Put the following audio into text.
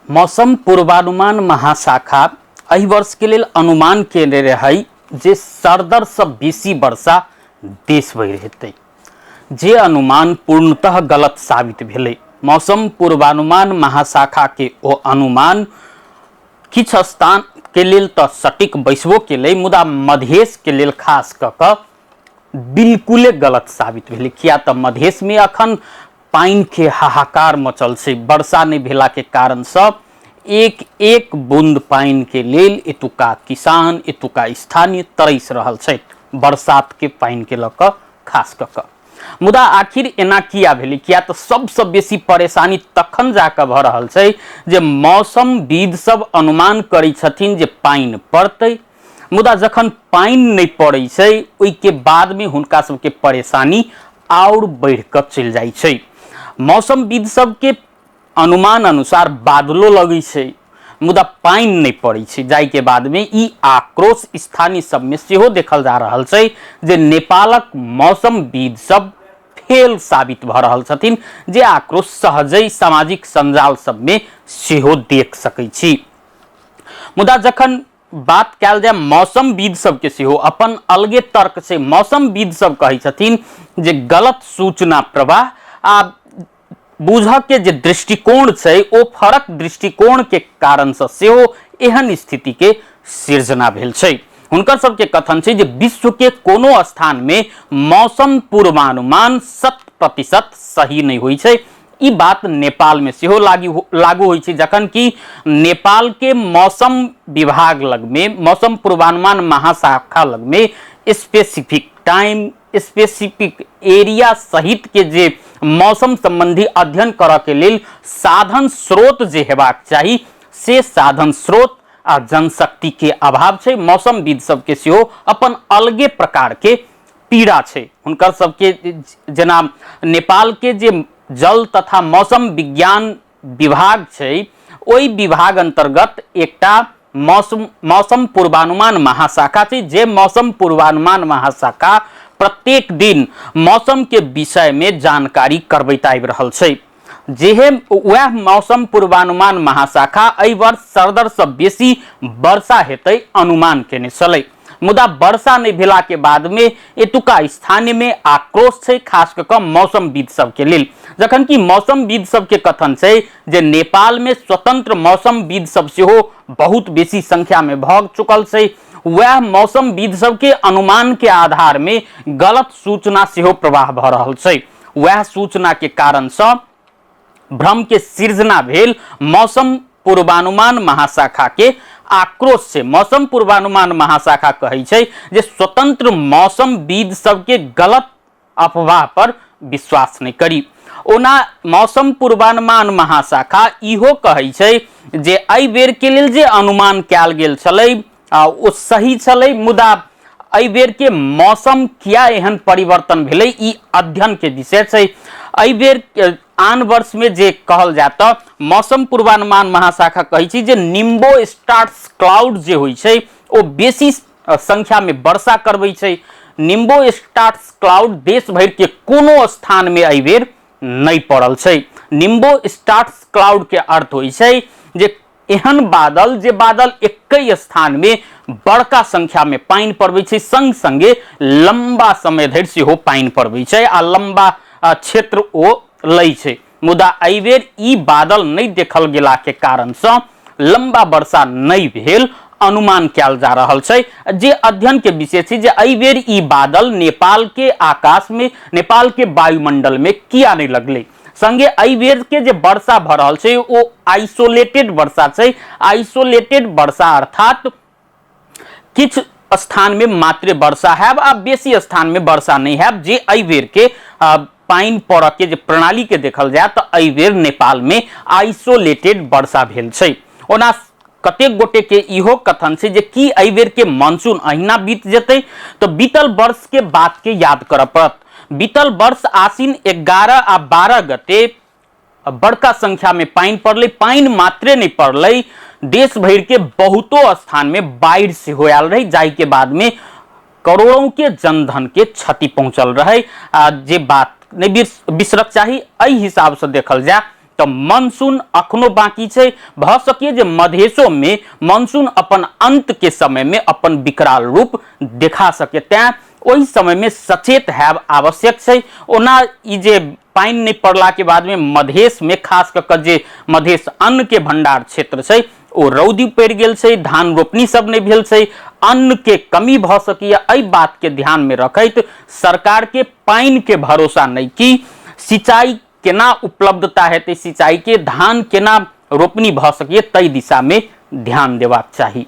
मौसम पूर्वानुमान महाशाखा एहि वर्षके लेल अनुमान केने रहै जे सरदरसँ बेसी वर्षा देश भरि हेतै, जे अनुमान पूर्णतः गलत साबित भेलै। मौसम पूर्वानुमान महाशाखाके ओ अनुमान किछु स्थानके लेल तऽ सटीक बैसबो केलै, मुदा मधेशके लेल खास कऽ कऽ बिल्कुले गलत साबित भेलै। किया तऽ मधेशमे अखन पानिके हाहाकार मचल छै। वर्षा नहि भेलाके कारणसँ एक एक बूंद पानिके लेल एतुका किसान, एतुका स्थानीय तरसि रहल छथि बरसातके पानिके लऽ कऽ खास कऽ कऽ। मुदा आखिर एना किया भेलै? किया तऽ सबसँ बेसी परेशानी तखन जाकऽ भऽ रहल छै जे मौसमविद सब अनुमान करै छथिन जे पानि पड़तै, मुदा जखन पानि नहि पड़ै छै ओहिके बादमे हुनका सबके परेशानी आओर बढ़ि कऽ चलि जाइ छै। मौसमविद सबके अनुमान अनुसार बादलो लगै छै, मुदा पानि नहि पड़ै छै, जाहिके बादमे ई आक्रोश स्थानीय सबमे सेहो देखल जा रहल छै जे नेपालक मौसमविद सब फेल साबित भऽ रहल छथिन, जे आक्रोश सहजै सामाजिक सञ्जाल सबमे सेहो देख सकै छी। मुदा जखन बात कयल जाय मौसमविद सबके सेहो अपन अलगे तर्क छै। मौसमविद सब कहै छथिन जे गलत सूचना प्रवाह आ बूझऽ के जे दृष्टिकोण छै ओ फरक दृष्टिकोण के कारणसँ सेहो एहन स्थिति के सृजना भेल छै। हुनकर सबके कथन छै जे विश्व के कोनो स्थान में मौसम पूर्वानुमान 100% सही नहि होइ छै। ई बात नेपाल में सेहो लागू होइ छै, जखन कि नेपाल के मौसम विभाग लग में, मौसम पूर्वानुमान महाशाखा लग में स्पेसिफिक टाइम, स्पेसिफिक एरिया सहित के जे मौसम संबंधी अध्ययन करऽ के लेल साधन स्रोत जे हेबाक चाही से साधन स्रोत आ जनशक्ति के अभाव छै। मौसमविद सबके सेहो अपन अलगे प्रकार के पीड़ा छै। हुनकर सबके जेना नेपाल के जे जल तथा मौसम विज्ञान विभाग छै ओहि विभाग अंतर्गत एकटा मौसम मौसम पूर्वानुमान महाशाखा छै, जे मौसम पूर्वानुमान महाशाखा प्रत्येक दिन मौसम के विषय में जानकारी करबैत आबि रहल छै। जेहे वएह मौसम पूर्वानुमान महाशाखा एहि वर्ष सरदरसँ बेसी वर्षा हेतै अनुमान केने छलै, मुदा वर्षा नहि भेला के बाद में एतुका स्थानीय में आक्रोश छै, खास कऽ कऽ मौसमविद सबके लेल। जखन कि मौसमविद सबके कथन छै जे नेपाल में स्वतंत्र मौसमविद सब सेहो बहुत बेसी संख्या में भऽ चुकल छै, वएह मौसमविद सबके अनुमान के आधार में गलत सूचना सेहो प्रवाह भऽ रहल छै। वएह सूचना के कारण सँ भ्रम के सृजना भेल। मौसम पूर्वानुमान महाशाखा के आक्रोश से मौसम पूर्वानुमान महाशाखा कहै छै जे स्वतंत्र मौसमविद सबके गलत अफवाह पर विश्वास नहि करी। ओना मौसम पूर्वानुमान महाशाखा इहो कहै छै जे एहि बेर के लेल जे अनुमान कयल गेल छलै ओ सही छलै, मुदा एहि बेर के मौसम किया एहन परिवर्तन भेलै ई अध्ययन के विषय छै। एहि बेर आन वर्ष में जे कहल जाय तऽ मौसम पूर्वानुमान महाशाखा कहै छै जे निम्बो स्टार्स क्लाउड जे होइ छै ओ बेसी संख्या में वर्षा करबै छै। निम्बो स्टार्स क्लाउड देश भरि के कोनो स्थान में एहि बेर नहि पड़ल छै। निम्बो स्टार्स क्लाउड के अर्थ होइ छै जे एहन बादल जे बादल एकै स्थान में बड़का संख्या में पानि पड़बै छै, संग संगे लंबा समय धरि सेहो पानि पड़बै छै आ लंबा क्षेत्र ओ लै छै। मुदा एहि बेर ई बादल नहि देखल गेला के कारण सँ लंबा वर्षा नहि भेल अनुमान कयल जा रहल छै। जे अध्ययन के विषय छै जे एहि बेर ई बादल नेपाल के आकाश में, नेपाल के वायुमंडल में किया नहि लगलै। संगे एहि बेर के जे वर्षा भऽ रहल छै ओ आइसोलेटेड वर्षा छै। आइसोलेटेड वर्षा अर्थात किछु स्थान में मात्र वर्षा हैब आ बेसी स्थान में वर्षा नहीं हैब। जे एहि बेर के पानि पड़ऽ के जे प्रणाली के देखल जाय तऽ एहि बेर नेपाल में आइसोलेटेड वर्षा भेल छै। ओना कतेक गोटे के इहो कथन छै जे की एहि बेर के मानसून अहिना बीत जेतै, तऽ बीतल वर्ष के बात के याद करऽ पड़त। बीतल वर्ष आश्विन 11 आ 12 गते बड़का संख्या में पानि पड़लै। पानि मात्रे नहि पड़लै, देश भरि के बहुतो स्थान में बाढ़ि सेहो आयल रहै, जाहि के बाद में करोड़ों के जनधन के क्षति पहुंचल रहै। आ जे बात नहि बिसरक चाही, एहि हिसाब से देखल जाय तऽ मानसून अखनो बाकी छै। भऽ सकैए जे मधेशोमे मानसून अपन अन्तके समयमे अपन विकराल रूप देखा सके, तैँ ओहि समयमे सचेत हैब आवश्यक छै। ओना ई जे पानि नहि पड़लाके बादमे मधेशमे खास कऽ कऽ जे मधेश अन्नके भंडार क्षेत्र छै ओ रौदी पड़ि गेल छै, धान रोपनी सब नहि भेल छै, अन्नके कमी भऽ सकैए। एहि बातके ध्यानमे रखैत सरकारके पानिके भरोसा नहि कि सिंचाई केना उपलब्धता हेतै, सिंचाईके धान केना रोपनी भऽ सकैए, ताहि दिशामे ध्यान देबाक चाही।